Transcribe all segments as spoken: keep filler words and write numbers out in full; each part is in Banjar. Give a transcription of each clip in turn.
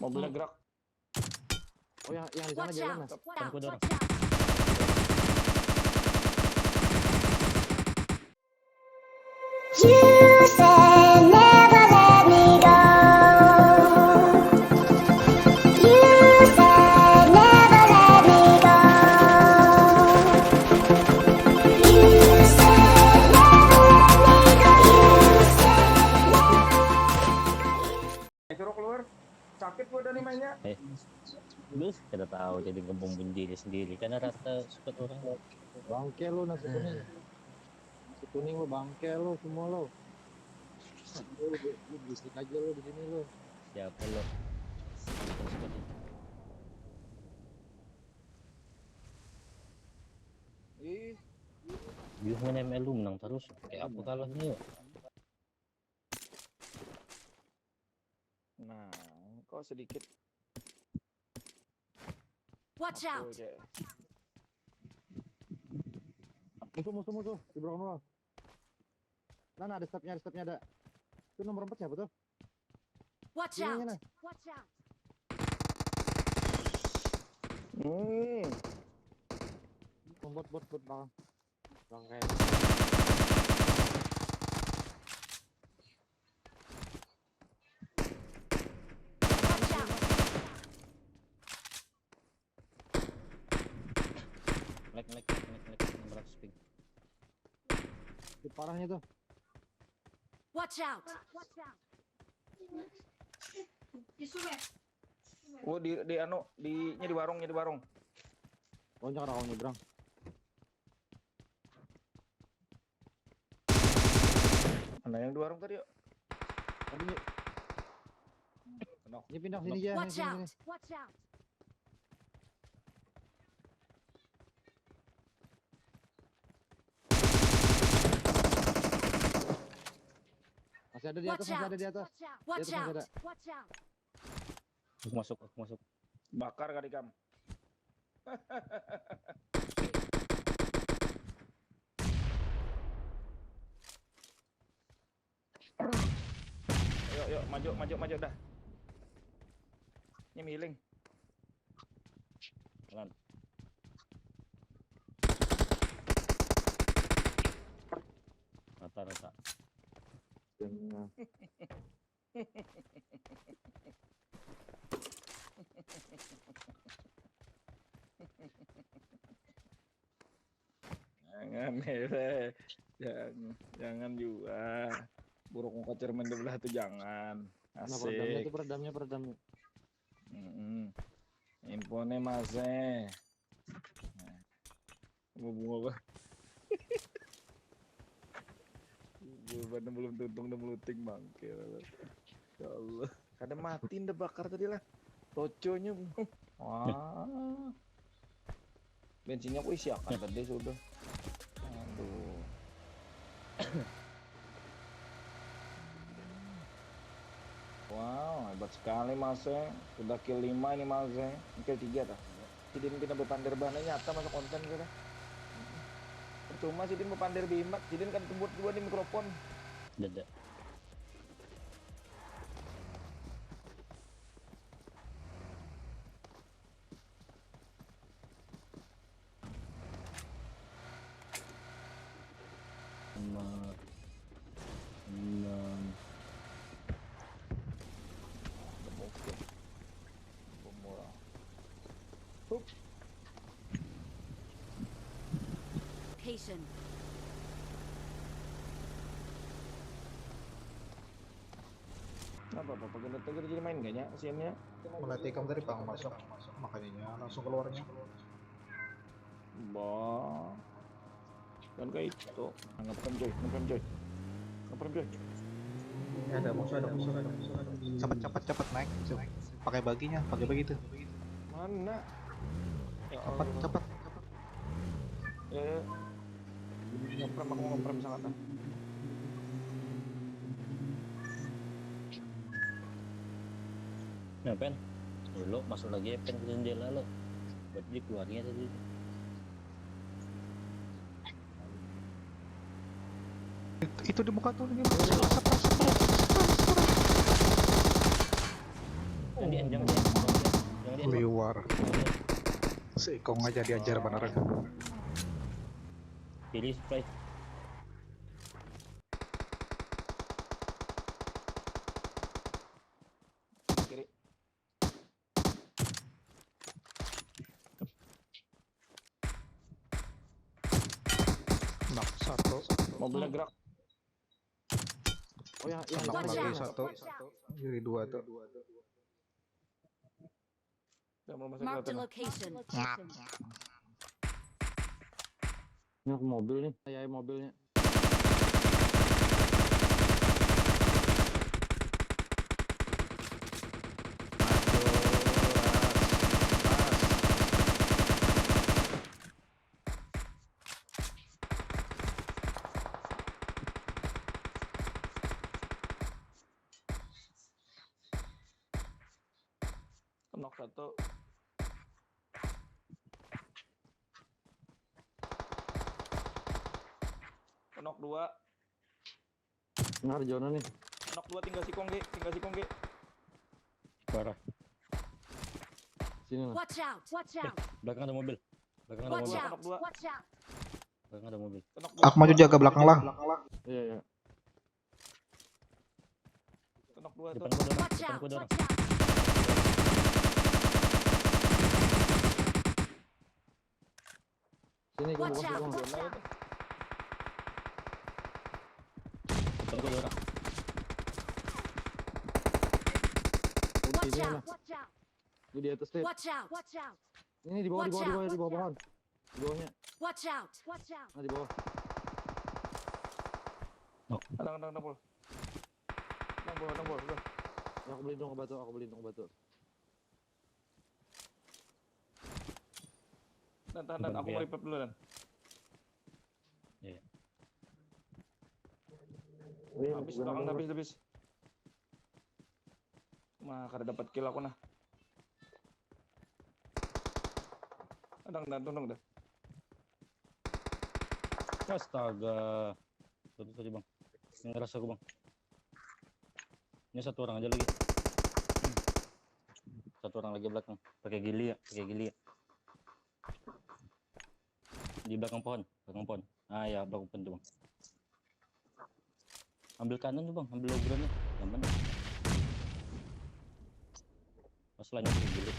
Mobilnya gerak. Oh, yang yang di sana Watch jalan out! nah. Watch Tunggu dulu. out! You said never let me go. You said never let me go. You said never let me go. You said never let me go. Ayo, suruh keluar. Sakit gua dan imanya. Duh, kada tahu jadi ngebom bunuh diri sendiri karena rasa suka orang. Bangke lo nasi kuning. Nasi kuning lo bangke lo semua lo. Lo, lo, lo berisik aja lo di sini lo. Siapa lo? Terus kali. Ih, Yuh main M L lu menang terus. Kayak apa kalahnya ya? nah, kok sedikit Watch apa out! Kayak Musuh musuh musuh di belakang lo. Nah, nah ada stepnya ada stepnya ada. Itu nomor empat siapa tuh? Watch Ini out! nah. Watch out! Hmm, Bot bot bot belakang. Belakang kayak. Watch out! Lag lag lag lag lag enam ratus ping. Itu parahnya tuh. Watch out! Gua di di anu di nya di warung nya di warung. Loncat orang nyebrang. Mana yang di warung tadi yuk? Tapi ini, Kenok. Ini pindah sini aja. Watch Sini, sini. Out! Watch out! Masih ada di atas, Watch masih out! ada di atas. Watch Dia tuh out! masih ada. Watch out! Aku masuk, aku masuk. Bakar kali kam. Yuk, yuk, maju, maju, maju dah. Ini miling. Jalan. Rata-rata. Jangan, Hele. Jangan, jangan juga. Buruk muka cermin sebelah tuh jangan. Nah, peredamnya Asik. Tuh, peredamnya, peredamnya. Mm-mm. Infone masih. Nah. Bunga-bunga apa? Bunga belum tuntung udah meluting bangke. Ya Allah. Kada mati nda bakar tadi lah. Toconya. Wah. Bensinnya aku isiakan tadi sudah. Aduh. Wow, hebat sekali Mas eh. Sudah kill lima ini Mas eh. Kill tiga dah. Sidin pina bepander banar nyata masuk konten kita. Percuma sidin bepander bimat, sidin kan tembuat dua di mikrofon. Dada. Lima, enam. Pemurah. Hup. Patient. Apa apa pakai tegur jadi main gak nya siannya? Mana tikam tadi pang masuk, makanya langsung keluarnya. Bah. Kan kayak itu. Ngeprem coy, ngeprem coy. Ngeprem coy. Ya ada musuh, ada musuh, ada musuh. Cepat cepat cepat naik, naik. Pakai baginya, pakai bagi tuh. Mana? Ya Cepat Allah. Cepat. Ya, ya. Ngeprem aku ngeprem sangat ah. Nah, Pen. Dulu masuk lagi ya, Pen, ke jendela lo. Buat di keluarnya tadi. Itu, itu di muka tuh, di muka. Seberang, seberang, seberang, seberang. Jangan di, jangan di. Seikung aja diajar banar. Pilih supply. Kiri. Nak satu. Mobilnya gerak. Oh ya, ya. Nak lagi satu. Jadi dua tuh. Dalam rumah sakit. Marked a location. Ini aku mobil nih, saya mobilnya. Knock satu. Knock dua. Ngar zona nih. Knock dua, tinggal sikung, Ge. Tinggal sikung, Ge. Parah. Sini lah. Watch out! Watch out! Belakang ada mobil. Belakang ada mobil. Knock dua. Belakang ada mobil. Knock dua. Aku maju jaga belakang lah. Iya, iya. Knock dua tuh. Depan gua ada orang. Depan gua ada orang. Sini gua buka sikung. Depan gua ada orang. Gua di sini lah. Gua di atas, Tit. Ini di bawah, di bawah, di bawah, di bawah pohon. Di bawahnya. Watch out! Watch out! Nah, di bawah. Tenang, tenang, tenang, Pul. Tenang, Pul, tenang, Pul, udah. Ya, aku berlindung ke batu, aku berlindung ke batu. Dan tahan, dan aku mau revive dulu, dan. Iya. Habis belakang, habis, habis. Mah, kada dapat kill aku nah. Adang, dan tunung dah. Astaga. Sorry, sorry, Bang. Ini ngeras aku, Bang. Ini satu orang aja lagi. Satu orang lagi belakang. Pakai gili ya, pakai gili ya. Di belakang pohon, belakang pohon. Ah ya, belakang pohon tuh, Bang. Ambil kanan tuh, Bang, ambil low ground-nya. Nyaman. Pas lainnya dulu.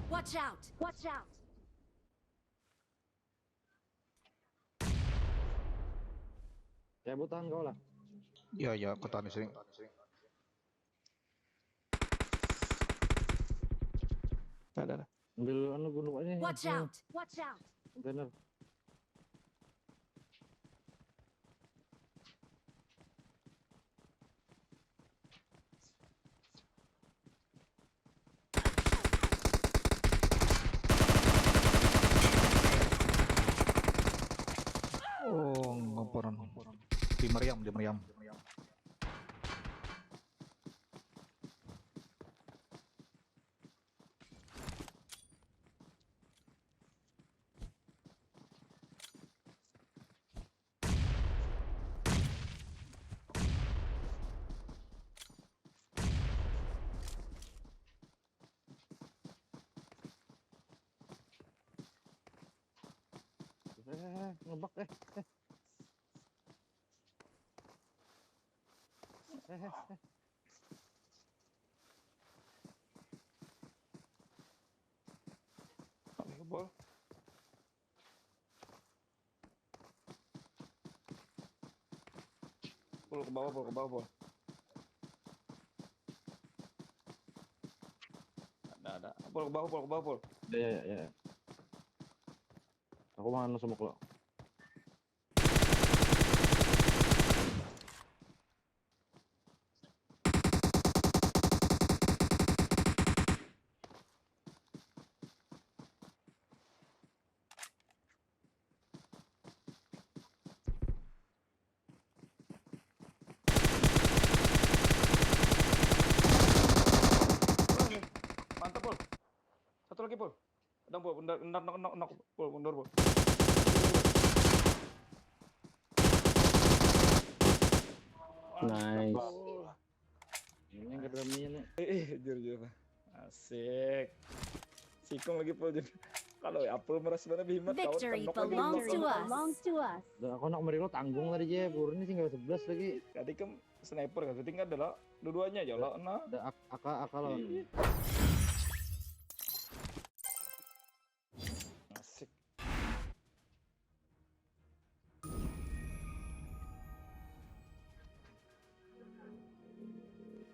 Watch out! Watch out! Ya, bu, tahan kau lah. Iya, iya, aku tahan di sini. Ada, ada. Ambil anu gunung aja. Watch out! Watch out! Container. Oh, ngampun. Di meriam, di meriam. Eh, ngebak, eh, eh. Eh, eh, eh. Oke, bol. Pul, ke bawah, Pul, ke bawah, Pul. Ada, ada. Pul, ke bawah, Pul, ke bawah, Pul. Ya, ya, ya, ya. Aku mau anu smoke lo. Mantap, Pul. Satu lagi, Pul. Dang, Pul, benar, benar, nok, nok, nok, Pul, mundur, Pul. Nice. Mantap, Pul. Ini yang kedua mie nih. Eh, eh, jujur, jujur. Asik. Sikung lagi, Pul, jujur. Kalau ya, apa merasa mana bihimat kau Victory tembak lagi belongs tembak. To us. Dah, aku nak merilu tanggung tadi je, burun ini tinggal sebelas lagi. Tadi kan sniper kan, tinggal dah lo. Dua-duanya aja lo, nah. Dah, ak- aka aka lawan.